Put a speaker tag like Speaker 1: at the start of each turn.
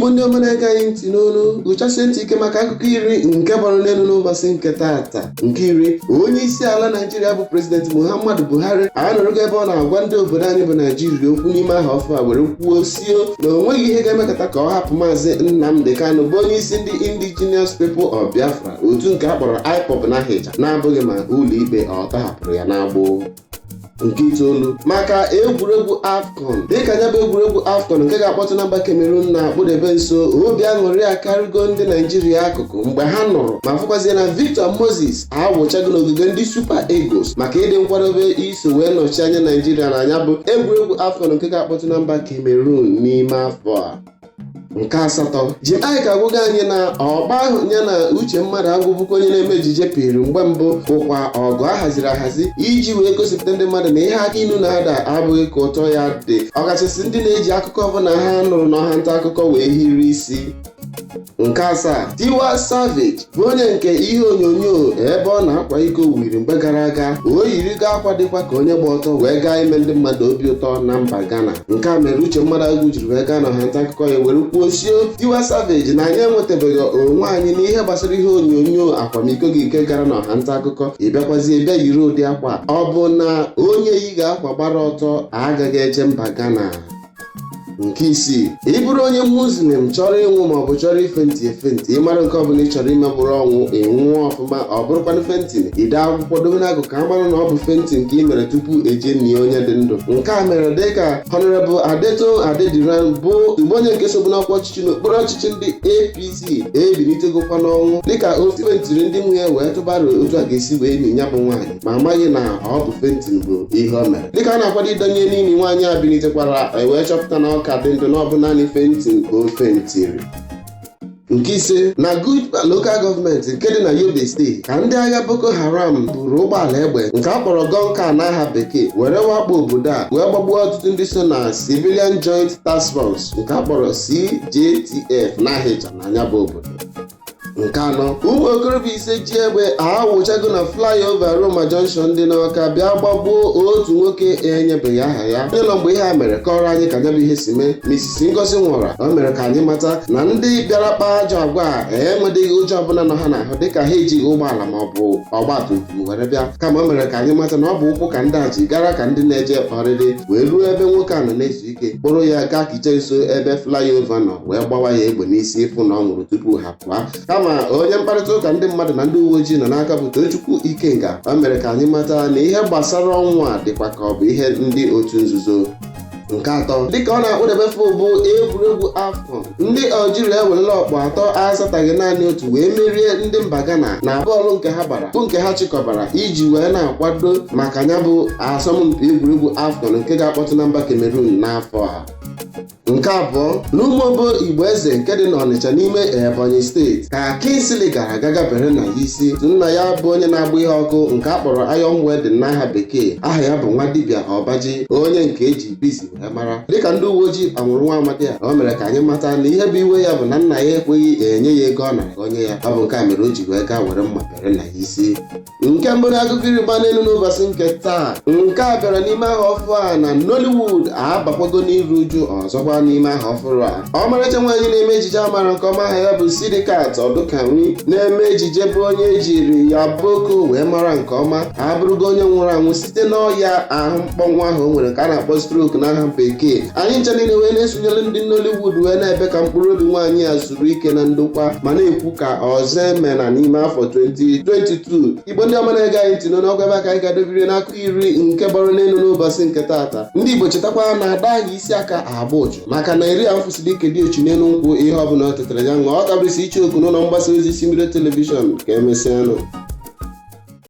Speaker 1: Igbo ndị ọma na-ege anyị ntị n'olu, gụchasie ntị ike maka akụkọ 10 nke gbara n'elu n'ụbọchị nke taata. Nke 10, onye isi ala Naijiria bụ Prezidenti Muhammadu Buhari anọrọgo ebe ọ na-agwa ndị obodo anyị bụ Naijiria okwu n'ime ahọ ọfụụ a were kwuo sio na o nweghị ihe ga-emekọta ka ọ hapụ Maazị Nnamdi Kanu bụ onye isi ndị Indigenous People of Biafra, otu nke a kpọrọ IPOB na ahịja, na-abụghị ma ụlọikpe ọ tọhapụrụ ya n'agbụ. Nke 9, maka egwuregwu AFCON, dịka ya bụ egwuregwu AFCON nke ga-akpọtụ na mba Cameroon na-akpụdebe nso, obi aṅụrị akarịgo ndị Naijiria akụkụ mgbe ha nụrụ ma fụkwazie na Victor Moses awụchago n'ogige ndị Super Eagles maka ịdị nkwadobe iso wee nọchi anya Naijiria na ya bụ egwuregwu AFCON nke ga-akpọtụ na mba Cameroon n'ime afọ a. Nke 8, Jim Iyke agwago anyị na ọgba ahụ ya na Uche Mmadụagwụ bụkwa onye na-eme ejije piri mgbe mbụ bụkwa ọgụ a haziri ahazi iji wee gosipụta ndị mmadụ na ihe aka inu na-ada abụghị ka ụtọ ya dị, ọkachasị ndị na-eji akụkọ ọbụla ha nụrụ n'ọha nta akụkọ wee hiri isi. Nke 7, Tiwa Savage bụ onye nke ihe onyonyo ebe ọ na-akwa iko wiri mgbe gara aga, o yirigo akwa dịkwa ka onye gba ọtọ wee gaa ime ndị mmadụ obi ụtọ na mba Ghana. Nke a mere Uche Mmadụagwụ jiri wee gaa n'ọha nta akụkọ ya were kwuo sio, Tiwa Savage, na anyị enwetabeghị onwe anyị n'ihe gbasara ihe onyonyo akwamiko gị nke gara n'ọha nta akụkọ, ị bịakwazie bịa yiri ụdị akwa, ọ bụ na onye yighị akwa gbara ọtọ agaghị eje mba Ghana. Nke 6, ị bụrụ onye Muslim chọrọ ịnwụ maọbụ chọrọ ifenti efenti, ị mara nke ọbụla ị chọrọ ime bụrụ ọnwụ, ị nwụọ ọfụma, ọ bụrụkwanụ fainting, ide akwụkwọ dobe n'akụkụ ka a mara na ọ bụ fainting nke ị mere tupu eje nie onye dị ndụ. Nke a mere dịka Honorable Adetoun Adediran bụ ugbu onye nke sobu n'ọkwa ọchịchị n'okpuru ọchịchị ndị APC ebilitegokwa n'ọnwụ dịka o fentiri ndị nwunye wee tụbara otu a ga-esi wee nie ya bụ nwaanyị, ma amaghị na ọ bụ fainting bụ ihe o mere. Dịka a na-akwado ịdọnye n'ili, nwaanyị a bilitekwara, wee chọpụta na ọ ka dị ndụ, na ọ bụ naanị fainting ka o fentiri. Nke 5, na Gujba Local Government nke dị na Yobe Steeti ka ndị agha Boko Haram buru ụgbọala egbe nke a kpọrọ gun car n'aha bekee were wakpo obodo a wee gbagbuo ọtụtụ ndị so na Civilian Joint Task Force nke a kpọrọ CJTF n'aha ịcha na anya bụ obodo. Nke 4, ụmụ okorobịa 5 ji egbe awụchago na flyover Roma Junction dị n'Ọka bịa gbagbuo otu nwoke enyebeghị aha ya. Onye nọ mgbe ihe a mere kọrọ anyị ka ya bụ ihe si mee, Mrs. Ngozi nwụra, o mere ka anyị mata na ndị bịara kpaa ajọ agwa a enwedịghị ụjọ ọbụla nọ ha n'ahụ, dịka ha ejighị ụgbọala ma ọ bụ ọgba tum tum were bịa, kama o mere ka anyị mata na ọ bụ ụkwụ ka ndị a ji gara ka ndị na-eje ọrịrị wee ruo ebe nwoke a nọ na-ezu ike, kpụrụ ya gaa kiche nso ebe flyover nọ wee gbawa ya egbe n'isi ịfụ na ọ nwụrụ tupu ha pụọ. Kama onye mkparịta ụka ndị mmadụ na ndị uwe ojii nọ n'aka bụ Tochukwu Ikenga, o mere ka anyị mata na ihe gbasara ọnwụ a dịkwa ka ọ bụ ihe ndị otu nzuzo. Nke 3, dịka ọ na-akpụdebe bụ egwuregwu AFCON, ndị Algeria ewerela ọkpụ 3 asataghị naanị otu wee merie ndị mba Ghana na bọọlụ nke ha gbara bụ nke ha chịkọbara iji wee na-akwado maka ya bụ asọmpi egwuregwu AFCON nke ga-akpọtụ na mba Cameroon n'afọ a. Nke 2, n'Ụmụobo Igbo Eze nke dị n'Ọnịcha n'ime Ebonyi Steeti ka Kingsley gara aga gabere na ya isi nna ya bụ onye na-agba ihe ọkụ nke a kpọrọ iron welding n'aha bekee, aha ya bụ nwa dibịa Ọbaji, onye nke eji Bizi wee mara. Dịka ndị uwe ojii kpanwụrụ nwa amadi a, o mere ka anyị mata na ihe bụ iwe ya bụ na nna ya ekweghị enye ya ego ọ nara onye ya. Ọ bụ nke a mere o ji wee gaa were mma bere nna ya isi. Nke 1 na akụkọ ịrịba n'elu n'ụbọchị nke taa, nke a bịara n'ime ahọ ọfụ a na Nollywood abakwago n'iru uju ọzọkwa n'ime ahọ ọfụrụ a. Ọmarịcha nwaanyị na-eme ejije amara nke ọma, aha ya bụ Sidikat Ọdụkanwi, na-eme ejije bụ onye ejiri ya boko wee mara nke ọma, abụrụgo onye nwụrụ anwụ site n'ọya ahụ mkpọnwụ ahụ o nwere nke a na-akpọ stroke n'aha bekee. Anyị ncha niile wee na-esonyere ndị Nollywood wee na-ebe ka mkpụrụ obi nwaanyị a zuru ike na ndokwa, ma na-ekwu ka ọzọ eme na n'ime afọ 2022. Igbo ndị ọma na-ege anyị ntị n'ọgwa, ebe aka anyị ga-adobiri n'akụkọ 10 nke gbara n'elu n'ụbọchị nke taata. Ndị Igbo, chetakwa na ada ahụ isi aka agba ụjụ, maka na eri afụsiri ike dị ochi n'elu nkwụ, ihe ọbụla o tetara ya ṅụọ. Ọ kabụrịsị iche oku n'ụlọ mgbasa ozi Simiro Television. Ka emesịanụ.